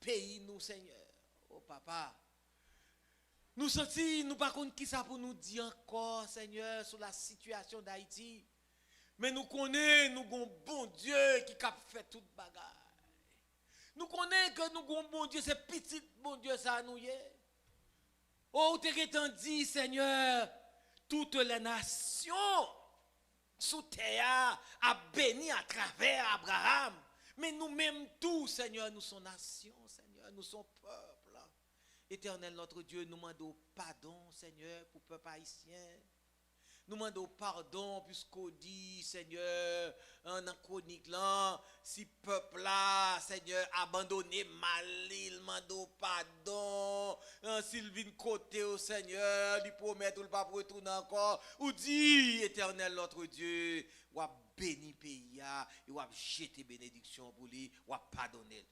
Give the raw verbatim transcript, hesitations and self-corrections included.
peyi nou, Senyè. O Papa, nou santi nou pa konn kisa pou nou di ankò, Senyè, sou la sitiyasyon Dayiti. Men nou konnen nou gon Bondye ki kab fè tout bagay. Nou konnen ke nou gon Bondye, se pitit Bondye sa nou ye. O, ou te gentan di, Senyè, toutes les nations sou tè a ap beni atravè Abraram. Men nou menm tou, Senyè, nou son nasyon, Senyè, nou son pèp. Etènèl notre Dieu, nou mande w padon, Senyè, pou pèp ayisyen. Nou mande w padon, piske w di, Senyè, an, nan kwonik lan, si pèp la, Senyè, abandone mal li, l mande w padon. An, si l vin kote w, Senyè, li pwomèt ou l p ap retounen ankò. Ou di, Etènèl notre Dieu, w ap beni peyi a, e w ap jete benediksyon pou li, w ap padone l.